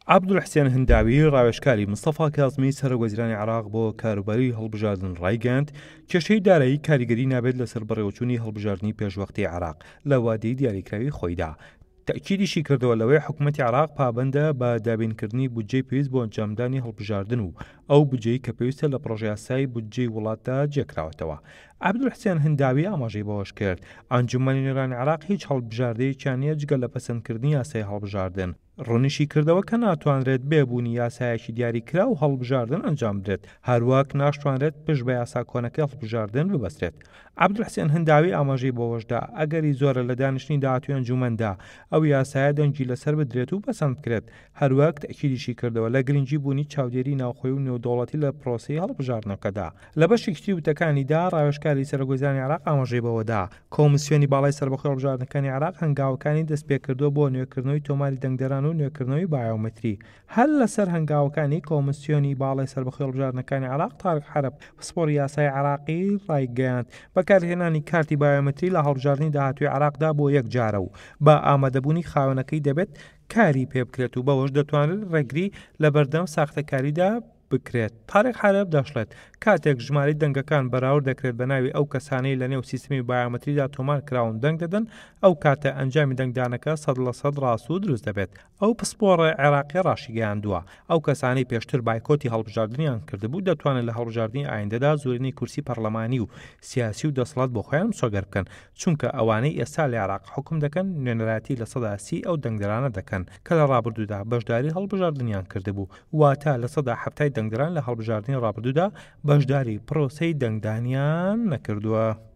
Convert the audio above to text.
عەبدولحسێن هنداوی، ڕاوێژکاری مستەفا کازمی سەرۆکوەزیرانی عێراق بۆ کاروباری هەڵبژاردن ڕایگەیاند، کێشەی دارایی کاریگەری نابێت لەسەر بەڕێوەچوونی هەڵبژاردنی پێشوەختەی عێراق لە وادەی دیاریکراوی خۆیدا. تەئکیدیشی کردەوە لەوەی حکومەتی عێراق پابەندە بە دابینکردنی بودجەی پێویست بۆ ئەنجامدانی هەڵبژاردن و ئەو بودجەی کە پێویستە لە پڕۆژەیاسای بودجەی وڵاتدا جێکراوەتەوە. عەبدولحسێن هنداوی ئاماژەی بەوەشکرد، ئەنجومەنی نوێنەرانی عێراق هیچ هەڵبژاردەیەکیان نییە جگە لە پەسەندکردنی یاسای هەڵبژاردن، ڕوونیشی کردەوە کە ناتوانرێت بێ بوونی یاسایەکی دیاریکراو هەڵبژاردن ئەنجام بدرێت، هەروەک ناشتوانرێت پشت بە یاسا کۆنەکەی هەڵبژاردن ببەسترێت. عەبدولحسێن هنداوی ئاماژەی بەوەشدا، ئەگەری زۆرە لە دانیشتنی داهاتووی ئەنجوومەندا ئەو یاسایە دەنگی لەسەر بدرێت و پەسەند بکرێت، هەروەک تەئکیدیشی کردەوە لە گرنگی بوونی چاودێری ناوخۆیی و نێودەوڵەتی لە پرۆسەی هەڵبژاردنەکەدا. لە بەشێکی تری وتەکانیدا، ڕاوێژکاری سەرۆکوەزیرانی عێراق ئاماژەی بەوەدا، کۆمسیۆنی باڵای سەربەخۆی هەڵبژاردنەکانی عێراق هەنگاوەکانی دەستپێکردووە بۆ نوێکردنەوەی تۆماری دەنگدەران و نوێکردنەوەی بایۆمەتری. هەر لەسەر هەنگاوەکانی کۆمسیۆنی باڵای سەربەخۆی هەڵبژاردنەکانی عێراق، تارق عەرەب، پسپۆڕی یاسای عێراقی ڕایگەیاند، بەکارهێنانی کارتی بایۆمەتری لە هەڵبژاردنی داهاتووی عێراقدا بۆ یەک جارە و بە ئامادەبوونی خاوەنەکەی دەبێت کاری پێبکرێت و بەوەش دەتوانرێت ڕێگری لەبەردەم ساختەکاریدا بکرێت. تاریق عەرەب دەشڵێت، کاتێک ژمارەی دەنگەکان بەراورد دەکرێت بە ناوی ئەو کەسانەی لەنێو سیستمی بایۆمەتریدا تۆمارکراون دەنگ دەدەن، ئەو کاتە ئەنجامی دەنگدانەکە 100% ڕاست و دروست دەبێت. ئەو پسپۆڕە عێراقییە ڕاشیگەیاندووە، ئەو کەسانەی پێشتر بایکۆتی هەڵبژاردنیان کردبوو دەتوانن لە هەڵبژاردنی ئایندەدا زۆرینەی کورسی پەڕلەمانی و سیاسی و دەسەڵات بۆ خۆیان مسۆگەر بکەن، چونکە ئەوانەی ئێستا لە عێراق حوکم دەکەن نوێنەرایەتی 30% ئەو دەنگدەرانە دەکەن کە لە ڕابردوودا بەشداری هەڵبژاردنیان کردبوو، واتە 70% دەنگدەران لە هەڵبژاردنی ڕابردوودا بەشداری پرۆسەی دەنگدانیان نەکردووە.